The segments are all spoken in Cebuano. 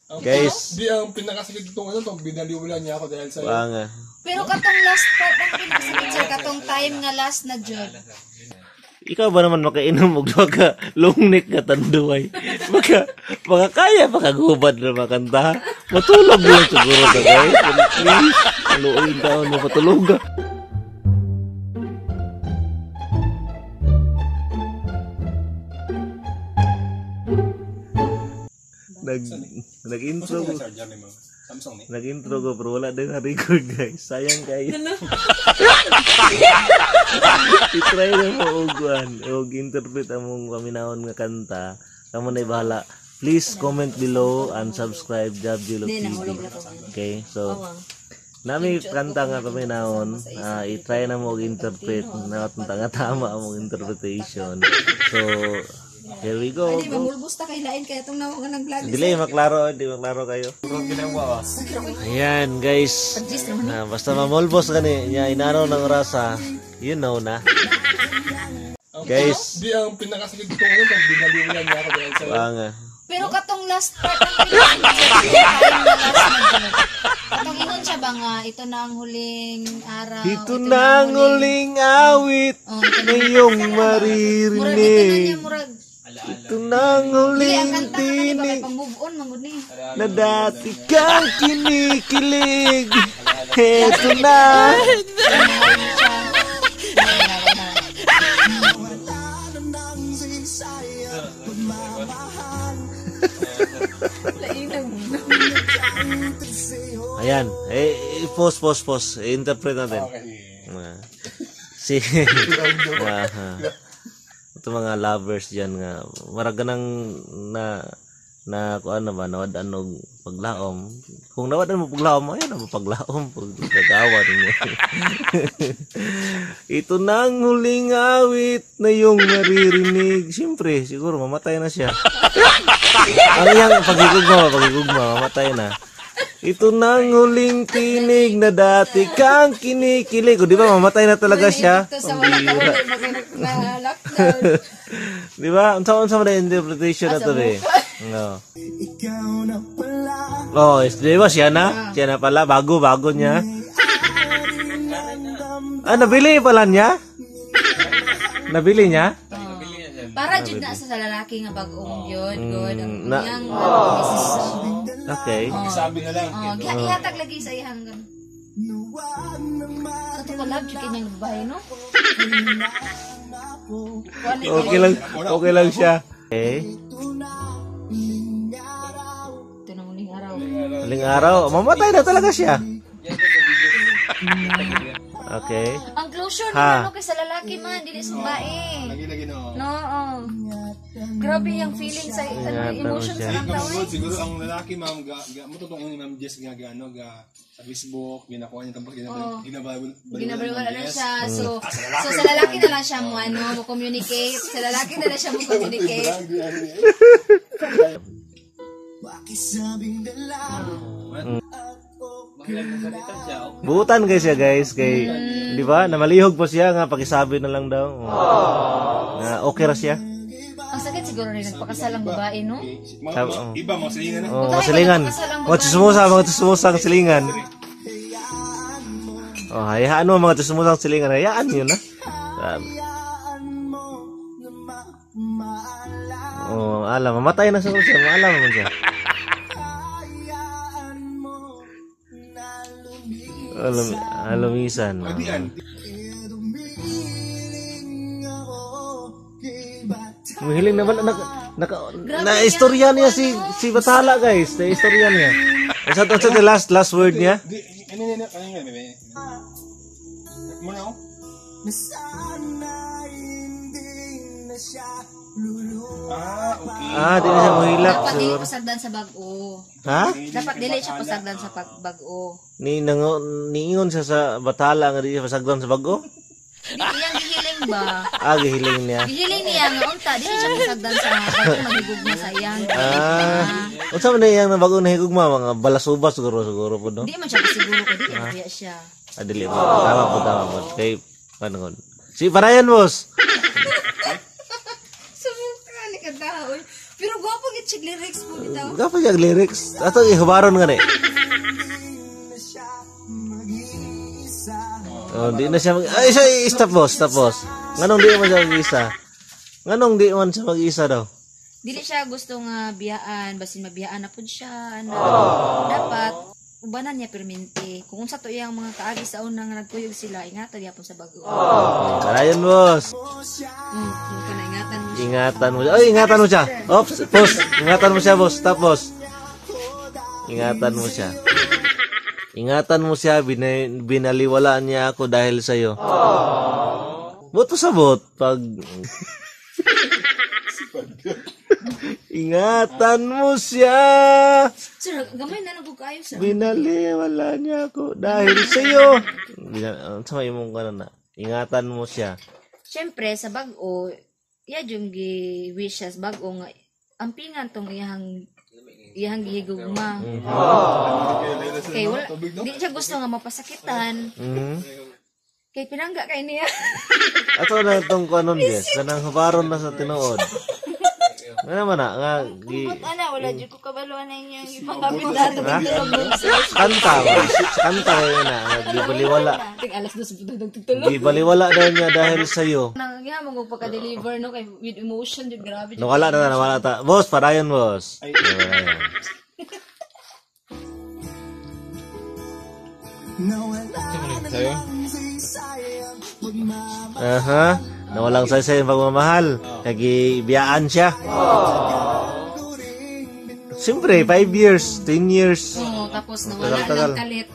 Guys. Di ang pinakasakit itong ano to, binaliwala niya ako dahil sa'yo. Wanga. Pero katong last part ang pinakasakit, sir, katong time nga last na jud. Ikaw ba naman makainom og duha ka long neck nga tanduay? Maka makakaya pa kagubad na makanta. Matulog lang siguro ka, guys. Please, maluoy taon mo patulog ka. Nag nag-intro ko. Charger ni mo. Samsung ni. Nag-intro ko pero wala din na record, guys. Sayang kayo. I-try na mo og kuan, og interpret among paminawon nga kanta. Kamo na bahala. Please comment below and subscribe Jab Jilo TV. Okay, so nami kanta nga paminawon, i-try na mo og interpret na nga tama among interpretation. So here we go. Di mamulbos ta kay lain kay atong nawa nga nag-vlog. Dili maklaro, di maklaro kayo. Ayan, guys. Na, basta mamulbos gani niya inaraw ng rasa, you know na. Guys, Di ang pinakasakit itong ano to, binaliwala niya ako dahil sa'yo. wanga. Pero katong last part ang pinakasakit, sir, katong time nga last na jud. Katong ingon siya ba nga ito na ang huling araw. Ito na ang huling awit Oh, ito na iyong Murag ito na maririnig. niya murag. Ito na ang Dili ang huling kanta nga kani ba kay tinig pang move on man gud ni. na dati kang kinikilig. Ito na. Ayan. Eh, pause, pause, pause. Interpret natin. Okay. Ah. Si Aha. Ito mga lovers diyan nga murag nang na na kuan na ba nawad-an og paglaom. Kung nawad-an mo paglaom, ayan na mo paglaom pag gagawa ninyo. Ito na ang huling awit na iyong maririnig. Siyempre, siguro mamatay na siya. Ang iyang pagigugma, pagigugma, mamatay na. Ito na ang huling tinig na dati kang kinikilig. O, di ba, mamatay na talaga siya? Ito sa wala ka wala na lockdown. Di ba? Unsa unsa man ang interpretation na to eh? No. Oh, is, di ba siya na? Siya na pala bago bago niya. Ah, nabili pala niya? Nabili niya? Para jud na sa lalaki nga bag-ong yun, good. Ang iyang Okay. Sabi na lang. Oh, gihatag lagi sa iyang gan. Sa to love jud kay niyang babae, no? Okay lang siya. Okay. Ito na huling araw. Huling araw, mamatay na talaga siya. Okay. Ang closure Ha. naman no kay sa lalaki man, dili sa babae. Lagi lagi no. No, oh. Grabe yung feeling sa ano, Ingatan mo emotion siya. sa lang tao eh. Siguro ang lalaki, ma'am, ga, ga mo totoo ni Ma'am Jess nga ga, ano, ga, sa Facebook, ginakuha niya tapos ginabaliwala Ginabaliwala na siya. So, so sa lalaki na lang siya mo ano, mo communicate. Sa lalaki na lang siya mo communicate. Buutan guys siya, guys, kay di ba? Namalihog pa siya nga pakisabi na lang daw. Oh. Nga okay ra siya. Ang sakit siguro rin nagpakasal ang babae, no? Mga, iba, mga silingan na. Oh, mga silingan. Mga tsismosa, mga tsismosa ang silingan. Oh, hayaan mo mga tsismosa ang silingan. Hayaan yun na. Grabe. Oh, alam, mamatay na siguro siya. Maalam naman siya. Alam, alumisan. Diyan. Mahiling naman naka, naka na istorya niya si si Bathala, guys. Na istorya niya. Unsa unsa the last last word niya? Di, ano, ano, ano, ano, ano, muna ako. Ah, okay. Ah, di na siya mahilak Dapat dili siguro. pasagdan sa bag-o. Ha? Dapat dili siya pasagdan sa bag-o. Ni nango niingon siya sa Bathala nga di siya pasagdan sa bago? Di iyang gihiling ba? Ah, gihiling niya. Gihiling niya nga unta dili siya pasagdan sa bago mahigugma sa iyang. Ah, unsa man iyang bago nahigugma mga balasubas siguro siguro po, no? Di man siya siguro ko dili man siya. Ah, dili po. Tama po, tama po. Kay paano Si Parayan, boss. Sumuka ni kadaoy. Pero Pero gwapo gid siya lyrics po bitaw. Gwapo siya lyrics. Ato ihubaron nga ni. Oh, di na siya mag... Ay, siya, stop boss, stop boss. Nganong di man siya mag-isa? Nganong di man siya mag-isa daw? Dili siya gusto nga biyaan, basin mabiyaan na pud siya. Ano. Dapat ubanan niya permente. Kung unsa to iyang mga kaagi sa una nga nagkuyog sila, ingatan gyapon sa bag-o. Karayon, boss. Kana ingatan mo siya. Ingatan mo siya. Ay, ingatan mo siya. Oops, boss. Ingatan mo siya, boss. Stop, boss. Ingatan mo siya. Ingatan mo siya. Binaliwalaan niya ako dahil sa'yo. Buto sa bot. Pag... Ingatan mo siya. Sir, gamay na lang ko kaayo sir. Binaliwala niya ako dahil sa'yo. Sa may imong kanon na. Ingatan mo siya. Siyempre sa bag-o, iya jung gi-wish siya sa bag-o nga ampingan tong iyang gihigugma. Kay wala, di siya gusto nga mapasakitan. Kay pinangga kay niya. Ato na itong kanon, guys. Kanang hubaron na sa tinuod. Nga naman na, nga, Ana, wala jud ko kabalo na inyong ipangapit nato. kanta ba? Kanta kayo na, nga, gibaliwala. Ting alas 2 nagtutulog. Gibaliwala daw niya dahil sa'yo. Nang iya mo pagka-deliver no kay with emotion jud grabe jud. Nawala na, nawala ta. Boss, padayon, boss. Padayon. Sa'yo? Aha. Nawalang saysay ang pagmamahal. Kagibiyaan siya. Siyempre, 5 years, 10 years. Oo, tapos nawala Tagal-tagal. ng kalit.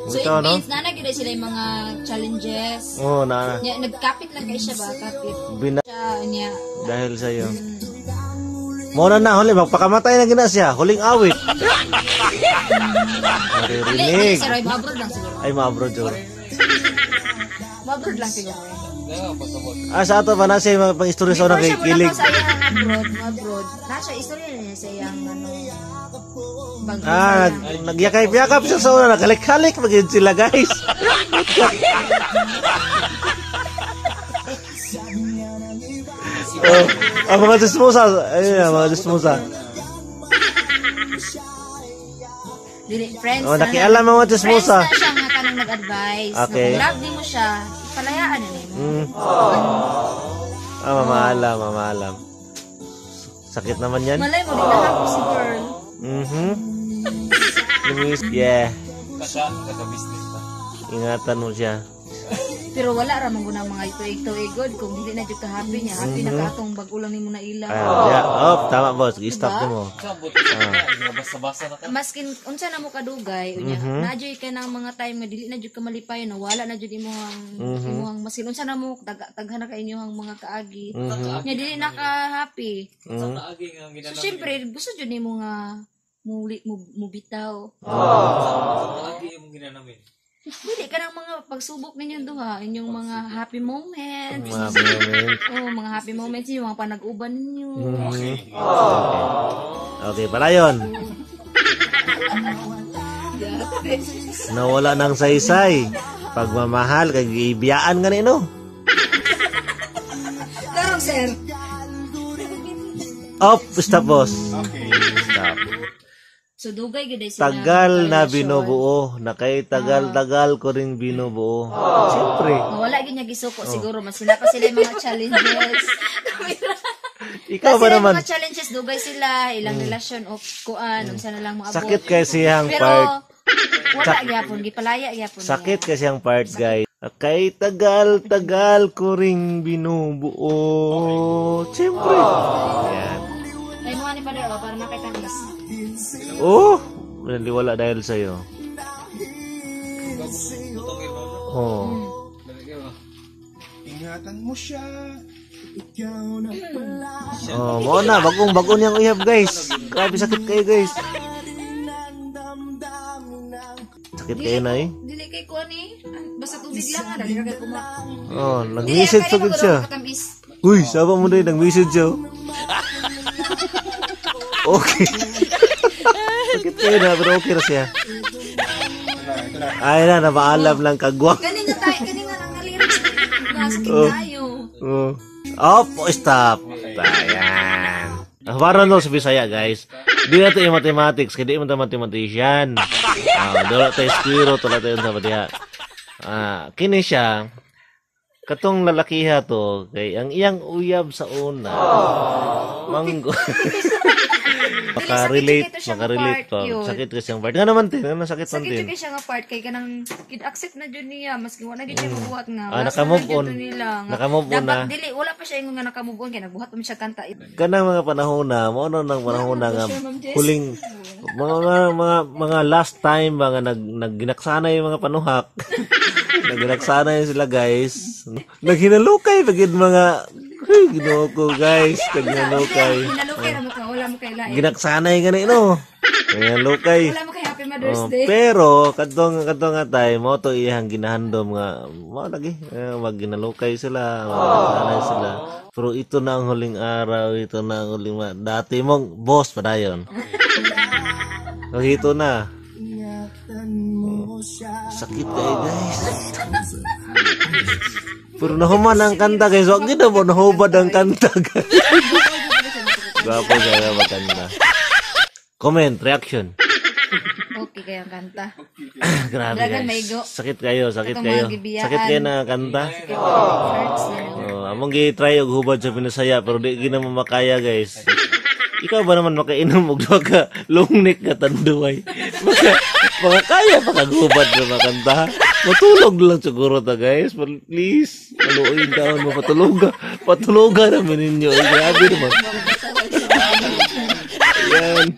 So it Ito, no? means na gyud sila yung mga challenges. Oo, na. Nya nagkapit lang kay siya ba, kapit. Siya niya. Dahil sa'yo. Muna na, huli, magpakamatay na gina siya. Huling awit. Naririnig. Dili, sir, ay ma-abroad lang siguro. Ay, ma-abroad siguro. Ma-abroad lang siguro. Ah, sa ato pa na siya mga pang-istorya sa unang Before siya kilig. muna sa iyang abroad, ma-abroad. Nasa istorya niya sa iyang ano, bag Ah, nagyakap-yakap siya sa una. Nakalik-halik magiging sila, guys. Oh, ang mga chismosa. Ayun, ang mga chismosa. Dili, friends Oh, na nakialam ang mga Friends chismosa. na siya nga kanang nag-advise. Okay. Na kung love nimo siya, palayaan na nimo. Ah, mamaalam, mamaalam. Sakit naman yan. Malay mo, di na happy si girl. Yeah. Kaka-business pa. Ingatan mo siya. Pero wala ra man guna mga ito-ito good kung dili na jud ka happy niya. Happy na ka atong bag-o lang nimo na ila. Ah, yeah. Oh, tama boss. I-stop mo. Sabot ka. Basa-basa na ka. Maskin unsa na mo kadugay unya mm joy ka ng mga time nga dili na jud ka malipay na wala na jud imong imong maskin unsa na mo taghan na ka inyong mga kaagi. Nya dili na ka happy. Kaagi nga ang So syempre gusto jud nimo nga muli mo mubitaw. Kaagi imong ginanamin. Dili ka ng mga pagsubok ninyong duha, inyong mga happy moments. Mga moment. Oh, mga happy moments yung mga panag-uban ninyo. Okay. Okay, palayon. Nawala ng saysay. Pagmamahal, kay ibiyaan nga nino. Tarong sir. Up, stop boss. Okay. Stop. So dugay gyud ay sila. Tagal na relasyon. binubuo. Na kay tagal-tagal ko rin binubuo. Siyempre. Wala gyud niya gisuko siguro mas sila pa sila yung mga challenges. Ikaw ba sila yung naman? mga challenges dugay sila ilang relasyon o kuan unsa na lang maabot. Sakit kasi ang Pero part. wala gyapon gipalaya gyapon. niya. Sakit kasi ang part, guys. Kay tagal-tagal ko ring binubuo. Siyempre. Yan. Ay mga ni Padre oh, para makitamis. Oh, naliwala dahil sa'yo. Oh. Ingatan mo siya. Oh, mo na bagong-bago niyang uyab, guys. Grabe sakit kayo, guys. Sakit kayo na eh. Dili kay kuan eh. Basta tubig lang ah, dali ra kay kuma. Oh, nag-message Dili, pa gud siya. Katamis. Uy, saba mo din, nag-message siya. Okay. Sakit kayo na, pero okay na siya. Ito na, ito na. Ay na, napaalam lang kagwang. Kani nga tayo, kani nga ang lyrics. Sakit tayo. Oh. Oh, stop. Ayan. Para no sa Bisaya, guys. Di nato yung mathematics, kaya di mo ta mathematician. Ah, dala tayo square, wala tayo sa diha. Ah, kini siya katong lalakiha to kay ang iyang uyab sa una. Manggo. Makarelate, Sakit siya nga makarelate part pa. yun. Sakit kasi ang part. Nga naman tin, nga sakit man Sakit tin. jud kay siya nga part kay kanang gid-accept na jud niya maski wala jud siya mabuhat nga. Ah, Last na naka-move lang jud on. to nila nga. Naka-move on Dapat na. dili wala pa siya ingon nga naka-move on kay nagbuhat pa man siya kanta. Kanang mga panahon na, mao na nang panahon na nga huling mga last time mga nagginaksanay yung mga panuhak. Nagginaksanay sila, guys. Naghinalukay pagid mga. Ay, Ginoo ko, guys, naghinalukay. Hinalukay ra mo ka, wala mo kay lain. Ginaksanay gani no. Naghinalukay. Wala mo kay Happy Mother's Oh, Day. pero kadtong kadtong nga time mo to iyang ginahandom nga mao lagi magginalukay sila, magsanay sila. Pero ito na ang huling araw, ito na ang huling dati mong boss padayon. Okay, ito na. Sakit kayo, guys. Pero nahuman ang kanta, guys. Wag gid mo nahubad ang kanta, guys. Gwapo siya magkanta. Comment, reaction. Okay kay ang kanta. Grabe, Dragon guys. maigo. Sakit kayo, sakit Katong kayo. mga gibiyaan. Sakit kayo na kanta. Hurts na. Oh, among gi-try og hubad sa Pinasaya pero di gid na mo makaya, guys. Ikaw ba naman makainom og duha ka long neck nga tanduay? Makakaya pa kag hubad na makanta. Matulog lang siguro ta, guys. But please, maluoy taon mo patuluga. Patuluga naman ninyo. Ay, grabe naman. Ayan.